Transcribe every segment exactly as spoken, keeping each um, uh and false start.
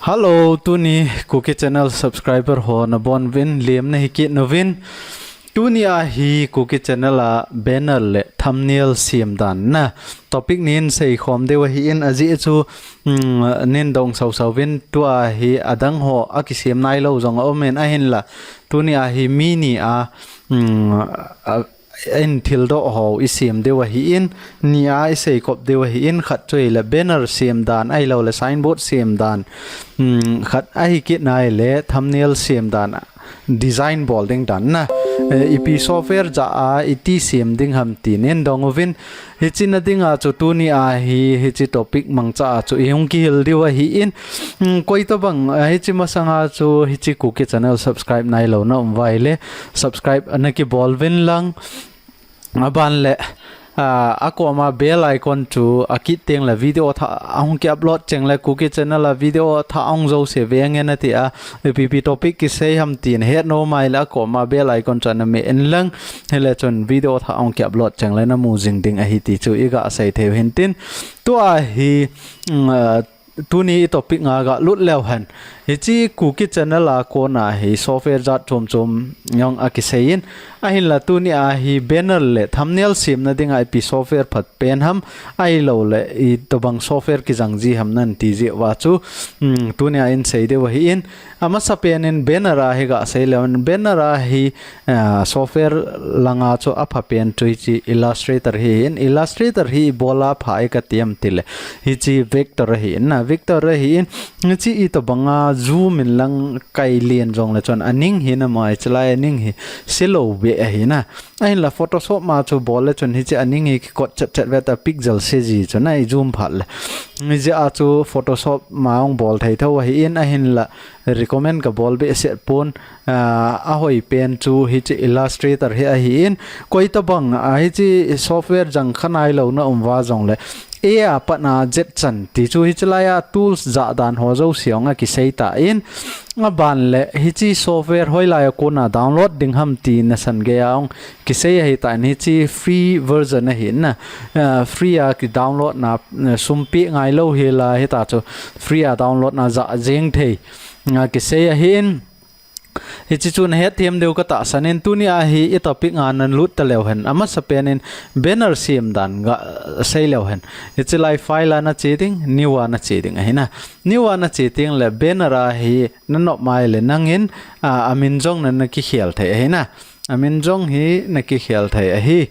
Hello, tuni Kuki Channel subscriber ho nabonuvin lemna hi kit nauvin. Tuni a hi Kuki Channel a banner le thumbnail sem dan na topic nin seikhom diu ahin, ajeh chu, um, nin dong sau sau vin, tua hi adang ho akisem nailou jong aumin, ahinla tuni a hi mi ni a, um, a, in thildoh ho isem diu ahin, ni a iseikop diu ahin, khat chu ahile banner sem dan, ahilouleh signboard sem dan, um, khat ahi kit nahile thumbnail sem dan, design bol ding dan na. Eh, ipi software jah a iti sem ding ham ti nin dong uvin, hichi na dinga chu tuni a hi hichi topic mangcha a chu ihung kihil diu ahin, um, koitobang, eh, hichi masanga chu hichi Kuki Channel subscribe nailou na um uva ahile subscribe ana kibol uvin lang. Aban le, ah, akoma bell icon chu akit teng le video thah ahung ki upload cheng le Kuki Channel a video thah ahung jouse ve nge nati a, ipi ipi topic kisei ham ti nahet nom ahile akoma bell icon chu ana me in lang, hile chun video thah ahung ki upload cheng le namu jing ding ahi ti chu iga sei thei u hintin. Tua hi, um, ah, tuni i topic nga ga lut leu hen. Hichi Kuki Channel a kona hi software jat chom chom jong akisei in, ahinla tuni a hi banner le thumbnail semna dinga ipi software phat pen ham, ahilouleh itobang software kijang ji ham nan ti jeh uva chu, um, tuni a in sei diu ahin, amasapen in banner a hi ga sei leu hen, banner a hi ah, software langa chu aphapen chu hichi Illustrator hi ahin, Illustrator hi ibola pha e kati em tile, hichi vector ahin na, vector ahin, hichi itobanga zoom in lang kai len jongle chun aning hi na mai chalai aning hi silou ve ahi na. Ahinla Photoshop ma chu bol le chun hichi aning hi kikot chet chet ve ta pixel se ji chu na i zoom phat le. Hijeh a chu Photoshop ma hung bol thei tho ahin, ahinla recommend kabol behseh pon, ah, ahoipen chu hichi Illustrator hi ahin, koitobang, ah, hichi software jang kha nailou na um uva jongle, A a pat na Z chan ti chu hichi laia tools jah dan ho jouse jong akisei tan, aban le hichi software hoilai a kona download ding ham ti nasan geiya jong kisei ahitan, hichi free version ahin na, ah, free a ki download na, ah, sum pe ngailou hila hita chu free a download na jah jeng thei, ah, kisei ahin. Hichi chu nahet them diu katahsan in, tuni a hi i topic nga nan lut taleu hen, amasapen in banner sem dan ga sei leu hen. Hichi lai file a nache ding, new a nache ding ahi na. New a nache teng le banner a hi nanop mai le nangin, ah, amin jong nana kikhel thei ahi na. Amin jong hi nakikhel thei ahi.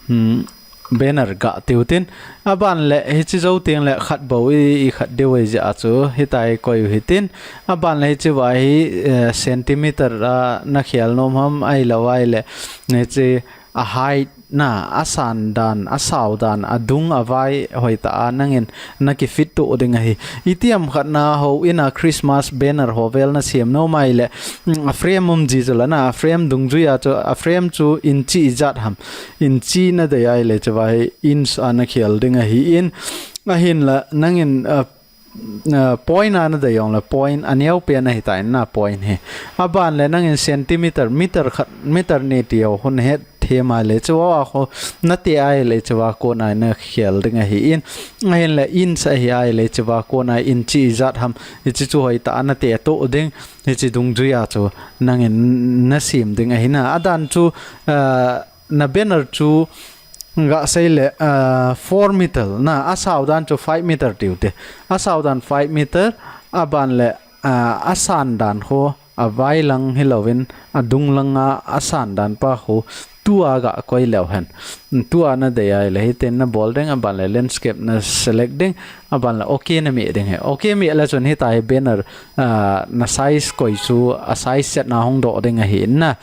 Hmm, banner ga tiu tin. Aban le hichi jou teng le khat bou i, i khat diu ahi jeh a chu hitia i koi u hitin. Aban le hichi uva hi, eh, centimeter a nakhel nom ham ahilou ahile, hichi a height na, asan dan, asao dan, adung avai hoitah a nangin nakifit to ding ahi. Itiham khat na houin a Christmas banner ho vel nasem nom ahile, mm, a frame um ji chu la na, a frame dungjui a chu, a frame chu inchi ijat ham. Inchi nadei ahile chu uva hi inch a nakhel ding ahin. Ahinla nangin, ah, ah, point a nadei jongle point aneo pen ahitan na point hi. Aban le nangin centimeter, meter khat, meter ni tiu hung het them ahile chu uva khu nate ahile chu uva kona nakhel ding ahin. Ahinle inch ahi ahile chu uva kona inchi ijat ham. Hichi chu hoitah a nate to ding. Hichi dungjui a chu nangin nasem ding ahi na. Adan chu, ah, na banner chu ga sei le, ah, four meter na, asao dan chu five meter tiu te. Asao dan five meter, aban le, ah, asan dan khu avai lang hilouvin, adung langa asan dan pa khu tua ga koi leu hen. Tua nadei ahile hitin nabol ding, aban le landscape na select ding, aban le OK name ding ahi. OK me le chun hitia hi banner, ah, na size koi chu a size chet na hung doh ding ahin na.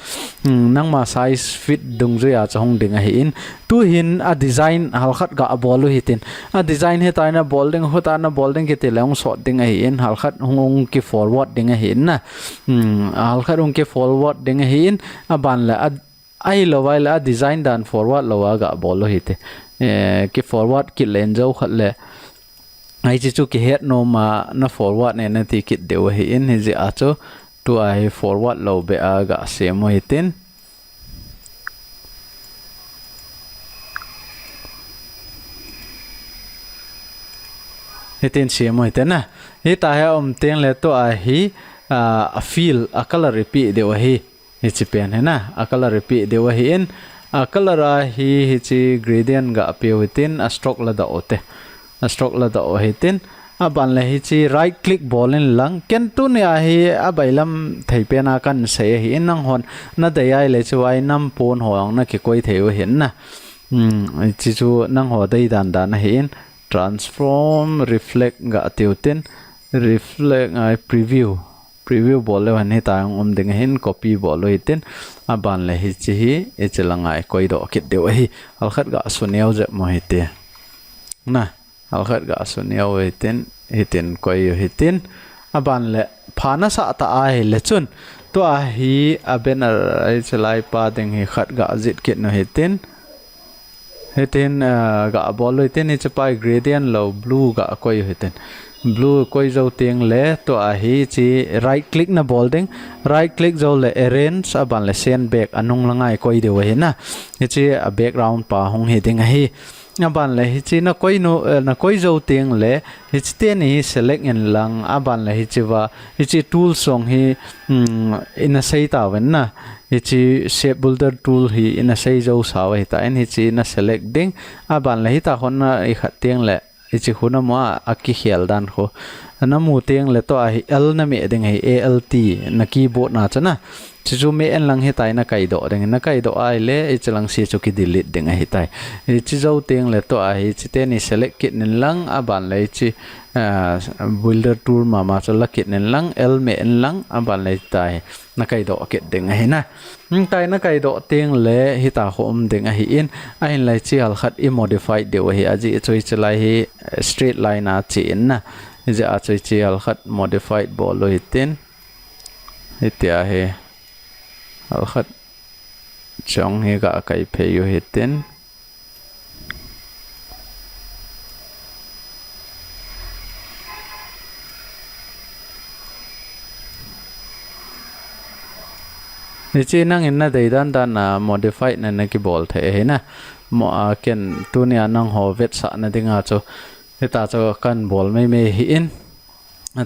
Hmm, nangma size fit dungjui a chu hung ding ahin. Tuhin a design halkhat ga bol u hitin. A design hitia nabol ding, hutia nabol ding kiti le hung sot ding ahin. Halkhat hung, hung ki forward ding ahin na. Hmm, halkhat hung ki forward ding ahin. Aban le a, ahilou ahile a design dan forward lou a ga bol u hite. Eh, ki forward kit le in jou khat le. Hichi chu kihet nom a na forward ne nati kit diu ahin, hijeh a chu tua hi forward lou beh a ga sem u hitin. Hitin siam u hite na. Hita hi aum teng le tua hi, ah, a fill, a color ipi deu ahi. Hichi pen hi na. A color ipi deu ahi in. A color a hi hichi gradient ga pe u hitin a stroke la doh u te. A stroke la doh u hitin. A ban le hichi right click bol in lang. Ken tuni a hi a bailam thei pen a kan sei ahi in nanghon na dei ai le chu ai nam pon ho ang na kikoi thei u hin na. Hmm, hichi chu nangho dei dan dan ahi in. Transform, reflect ga tiu tin, reflect ngai preview. Preview bol leu hen hita hung um ding ahin copy bol u hitin, a ban le hichi hi, hichi la ngai koi doh kit deu ahi, halkhat ga su neo jep mo hiti. Na, halkhat ga su neo hitin, hitin koi u hitin, a ban le pha na sa ta ahi le chun, tua hi a banner hichi lai pa ding hi khat ga jit kit nu hitin, Hitin, ah, ga bol u hitin hichi pa gradient lo blue ga koi u hitin. Blue koi jou teng le tua hichi right click na bol ding. Right click jou le arrange a ban le send back a nung la ngai koi deu ahi na. Hichi a background pa hung hi ding ahi. A ban le hichi na koi nu, eh, na koi jou teng le Hichi teni select in lang a ban le hichi va, hichi tool song hi, um, ina sei ta ven na. Hichi shape builder tool hi ina sei jou sa u hita in hichi na select ding. A ban le hita hon na i khat teng le hichi khu na mo a, a kikhel dan khu. Na mu teng le tua hi L na me ding hi A L T na keyboard na chu na. Chuchu me en lang hitai na kai doh ding, na kai doh ai le, hichi lang si chu ki delete ding ahitai. Hichi jou teng le tua hichi teni select kit nin lang, a ban le hichi, ah, builder tool mama chu la kit nin lang, L me en lang, a ban le hitai na kai doh kit ding ahi na. Hitai na kai doh teng le hita khu um ding ahi in, ahin le hichi halkhat i modify deu ahi, aji chu hichi lai hi, eh, straight line a chi in na. Hijeh a chu hichi halkhat modify bol u hitin. Hitia hi halkhat chong hi ga kai phei u hitin. Hichi nangin na dei dan dan na modify na na kibol thei ahi na. Mo a ken tunia nangho vetsah na dinga chu hita chu kan bol mei mei hi in.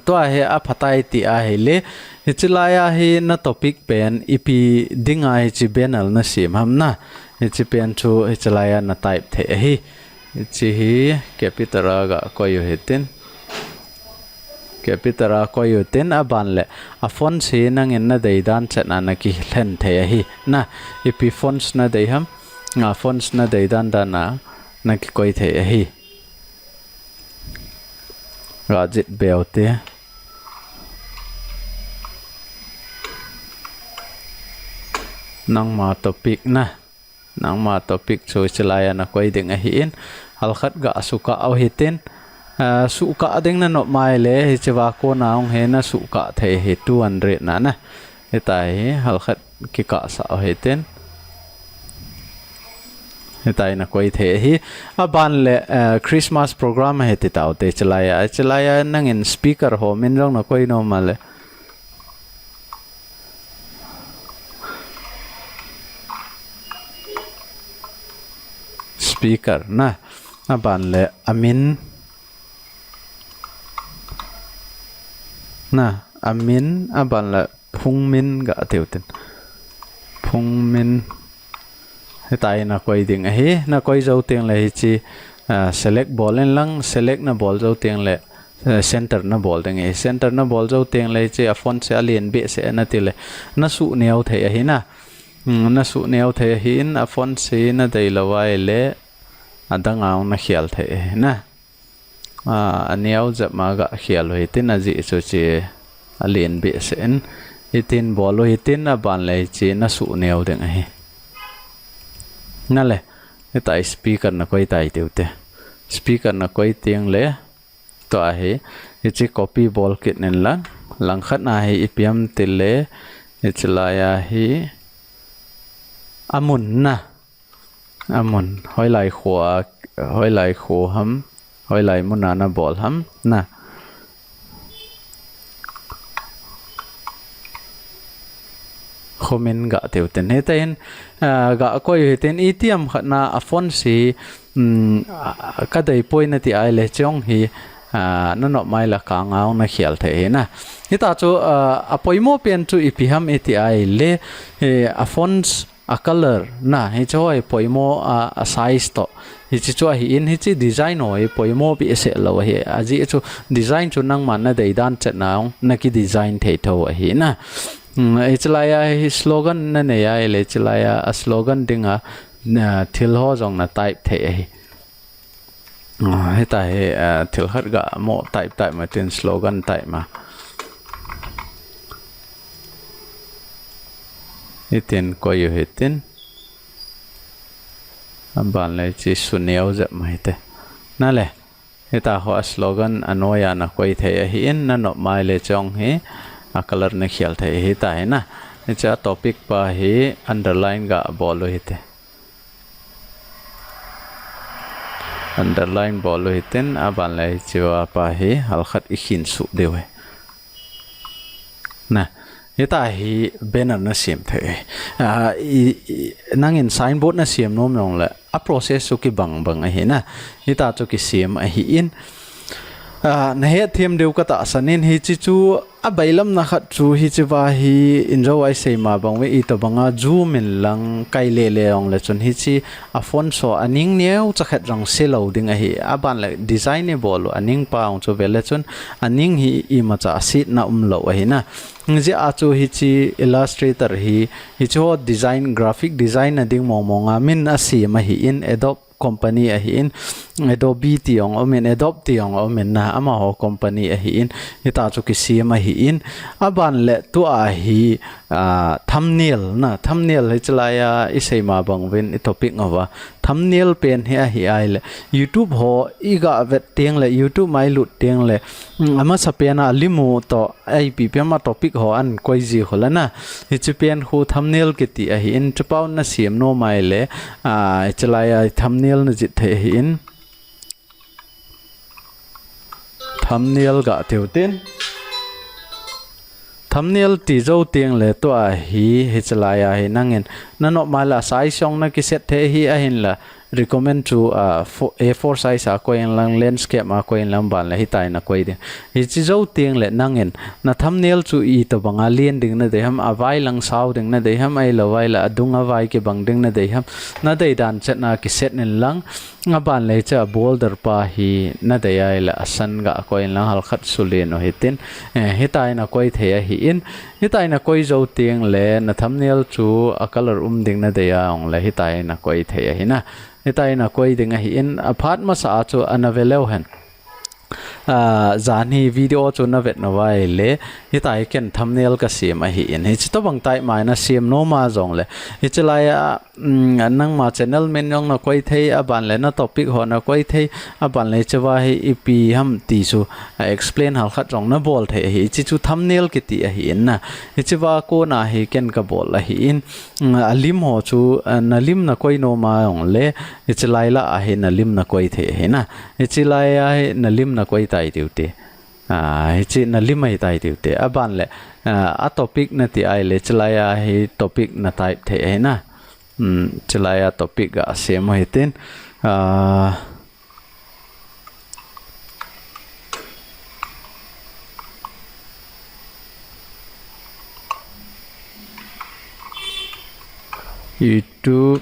Tua hi a phatai ti ahi le, hichi lai a hi na topic pen ipi ding a hichi banner na sem ham na, hichi pen chu hichi lai a na type thei ahi. Hichi hi capital a ga koi u hitin. Capital a koi u tin a ban le, a font hi nangin na dei dan chet na na kihlen thei ahi. Na, ipi fonts na dei ham, nga fonts na dei dan dan na, na kikoi thei ahi. Ga jit beu te. Nangma topic na. Nangma topic chu hichi lai a na koi ding ahi in. Halkhat ga sukha u hitin. Ah, sukha ding na nop mai le, hichi va kona hung hi na sukha thei hi two hundred na na. Hitai hi, halkhat kikah sah u hitin. Hitai na koi thei hi. A ban le, eh, Christmas program hi ti tau te hichi lai a. Hichi lai a nangin speaker ho min jong na koi nom a le. Speaker na. A ban le a min. Na, a min, a ban le Phungmin ga tiu tin. Phungmin. Hitai na koi ding ahi, na koi jou teng le hichi, ah, select bol in lang, select na bol jou teng le, eh, center na bol ding ahi. Center na bol jou teng le hichi a font se a lien behseh na ti le, na su neo thei ahi na. Hmm, na su neo thei ahi in a font se na dei lo ai le, a dang a hung na khel thei ahi na. A, a neo jep ma ga khel u hitin a jih chu chi a lien behseh in. Hitin bol u hitin a ban le hichi na su neo ding ahi. Na le, hitai speaker na koi tai tiu te. Speaker na koi teng le, tua hi, hichi copy bol kit nin lang, langkhat na hi ipi ham ti le, hichi lai a hi, a mun na. A mun, hoilai kho a, hoilai kho ham, hoilai mun a na bol ham, na. Khomin ga tiu tin. Hitin, ah, ga koi hitin, itiham khat na a font se, um, ah, ka dei poi na ti ai le chong hi, Ah, na nop mai le kanga hung na khel thei ahi na. Hita chu, ah, a poimo pen chu ipi ham iti ahile, eh, a fonts, a color na, hiche ho hi poimo, ah, a size toh. Hiche chu ahi in, hiche design ho hi poimo behseh lou ahi. Ajeh chu design chu nangman na dei dan chet na hung na ki design thei tho ahi na. Hmm, hiche lai a hi slogan na nei ahile, hiche lai a, a slogan ding a, na thil ho jong na type thei ahi. Ah, hita hi, ah, thil khat ga mo type type ma tin slogan type ma. Hitin koi u hitin. Aban le hiche suneo jep ma hite. Na le, hita ho a slogan a noi a na koi thei ahi in, na nop mai le chong hi a color na khel thei ahi ta hi na. Hiche a topic pa hi underline ga bol u hite. Underline bol u hitin, aban le hiche a pa hi halkhat i khin suh diu ahi. Na, hita hi banner na sem thei. Ah, i, i, nangin signboard na sem nom jong le, a process chu kibang bang ahi na. Hita chu kisem ahi in. Ah, na hethem diu ka tahsan in hiche chu a bailam na khat chu hiche va hi in jo ai sei ma bang ve i to banga zoom in lang kai le le jong le chun hiche a fonts ho a ning neocha khat jong se lou ding ahi. Aban le design i bol u a ning pa jong chu ve le chun a ning hi imacha a set na um lou ahi na. Hijeh a chu hiche Illustrator hi, hiche ho design, graphic design na ding mong mong a min a sem ahi in, Adobe company ahi in, Adobe ti jong um in, Adobe ti jong um in na, amaho company ahi in, hita chu kisem ahi in, aban le tua hi, ah, thumbnail na, thumbnail hiche lai a i sei ma bang uvin i topic ngou va, thumbnail pen hi ahi ahile, YouTube ho i ga vet teng le, YouTube mai lut teng le, mm, amasa pen a lim u toh, ipi pen ma topic ho an koi ji ho la na. Hiche pen khu thumbnail kiti ahi in, chupau na sem nom ahile, ah, hiche lai a thumbnail na jih thei ahi in. Thumbnail ga tiu tin. Thumbnail ti jou teng le tua hi, hiche lai a hi nangin. Na nop mai le a size jong na kiset thei ahi ahin la. Recommend chu, ah, fo-, A four size a koi in lang, landscape a koi in lang ban le hitia na koi ding. Hiche jou teng le nangin na thumbnail chu i to banga len ding na dei ham, a vai lang sao ding na dei ham, ahilou vai le a dung a vai kibang ding na dei ham, na dei dan chet na kiset in lang, aban le hiche a border pa hi na dei ahile a san ga koi in lang halkhat sulen u hitin, eh, hitia na koi thei ahi in, hitia na koi jou teng le na thumbnail chu a color um ding na dei a jong le hitia na koi thei ahi na. Hitia na koi ding ahi in, a phat masa a chu ana ve leu hen. Ah, jan hi video chu na vet nau vai le, hitia hi ken thumbnail ka sem ahi in. Hiche tobang type ma na sem nom a jong le. Hiche lai a, mm, nangma channel min jong na koi thei, aban le na topic ho na koi thei, aban le hiche va hi ipi ham ti chu, ah, explain halkhat jong na bol thei ahi. Hiche chu thumbnail kiti ahi in na. Hiche va kona hi ken ka bol ahi in. Mm, a lim ho chu, ah, na lim na koi nom a jong le, hiche lai la a hi na lim na koi thei ahi na. Hiche lai a hi na lim na koi tai tiu te. Ah, hiche na lim ahi tai tiu te. Aban le, ah, a topic na ti ahile, hiche lai a hi topic na type thei ahi na. Mm, hiche lai a topic ga sem u hitin. Ah, YouTube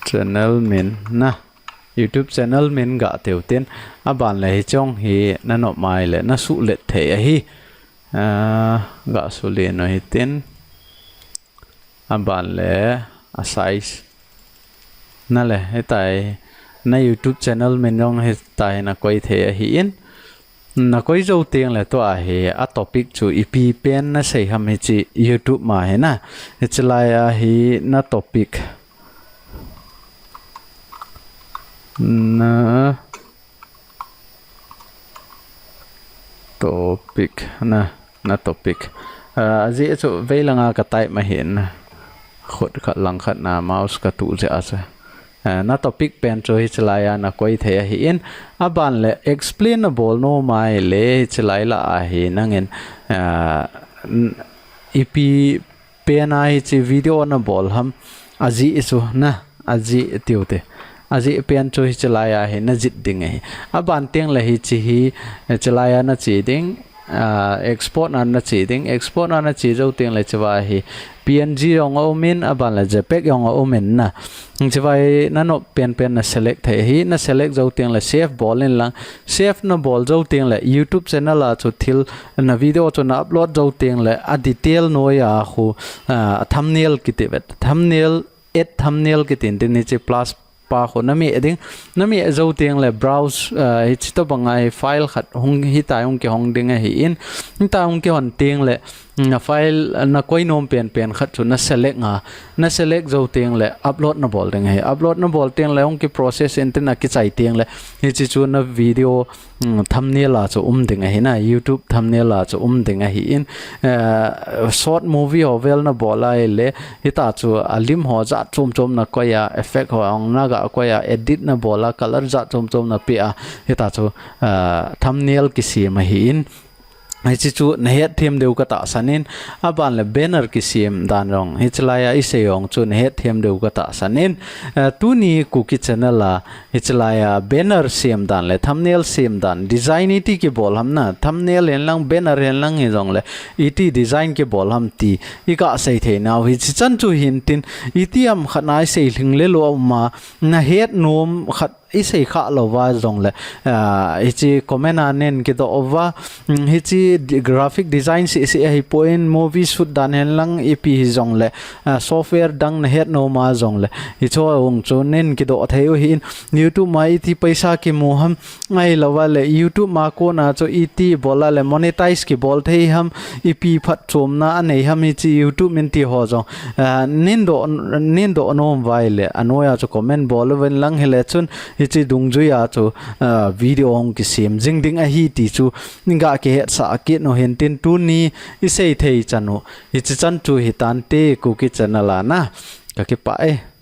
channel min na. YouTube channel min ga tiu tin. Aban le hiche jong hi na nop mai le na suhlet thei ahi. Ah, ga sulen u hitin. Aban le a size. Na le, hitia hi na YouTube channel min jong hitia hi na koi thei ahi in. Na koi jou teng le tua hi a topic chu ipi pen na sei ham hiche YouTube ma hi na. Hiche lai a hi na topic. Na topic na, na topic. Ah, ajeh chu vei langa ka type ma hin. Khut khat lang khat na mouse ka tuh jeh a chu. Ah, na topic pen chu hiche lai a na koi thei ahi in. Aban le explain na bol nom ahile hiche lai la a hi nangin, ah, n-, ipi pen a hiche video na bol ham ajeh chu na. Ajeh tiu te. Ajeh pen chu hiche laiya hi najih ding ahi. Aban tengle hiche hi, eh, hiche laiya nache ding, ah, export na nache ding, export na nache jou tengle hiche va hi P N G jong aumin, aban le JPEG jong aumin na. Hiche va hi nanop penpen na select thei ahi, na select jou tengle save bol in lang, save nabol jou tengle YouTube channel a chu thil na video chu na upload jou tengle a detail noiya khu, ah, thumbnail kiti vet, thumbnail, add thumbnail kiti in tin hiche plus pa khu nameh ding, nameh jou tengle browse, ah, hiche tobang a hi file khat hung hitia hung kihong ding ahin, hitia hung kihon tengle, mm, na file, na koi nom penpen khat chu na select a, na select jou tengle upload nabol ding ahi, upload nabol tengle hung ki process in tin akichai tengle hiche chu na video, mm, thumbnail a chu um ding ahi na, YouTube thumbnail a chu um ding ahin, eh, short movie ho vel nabol a ahile, hitia chu a lim ho jat chom chom na koi a, effect ho jong naga koi a, edit nabol a, color jat chom chom napeh a, hitia chu, ah, thumbnail kisem ahin. Hiche chu nahet them diu katahsan in, aban le banner kisem dan jong hiche laiya isei jong chu nahet them diu katahsan in, ah, tuni Kuki channel a hiche laiya banner sem dan le thumbnail sem dan, design iti kibol ham na, thumbnail hen lang, banner hen lang hijongle iti design kibol ham ti iga sei thei nau hiche chan chu hin tin, itiham khat na isei lhing le lou a um a, nahet nom khat isei kha louva jongle, ah, hiche comment a nen kidoh uva, mm, hiche di-, graphic design seh seh ahipoi, movie shoot dan hen lang ipi hijongle, ah, software dang nahet nom a jongle, hiche ho jong chu nen kidoh thei u ahin, YouTube ma iti paisa kimu ham, ahilouva le YouTube ma kona chu iti bol a le monetize kibol thei ham, ipi phatchomna anei ham hiche YouTube min ti ho jong, ah, nen doh, nen doh nom uva ahile, anoiya chu comment bol uvin lang hile chun, hiche dungjuiya chu, ah, video hung kisem jing ding ahi ti chu, iga kihetsah kit u hin tin tuni isei thei chan u, hiche chan chu hitante Kuki channel a na, kakipah e.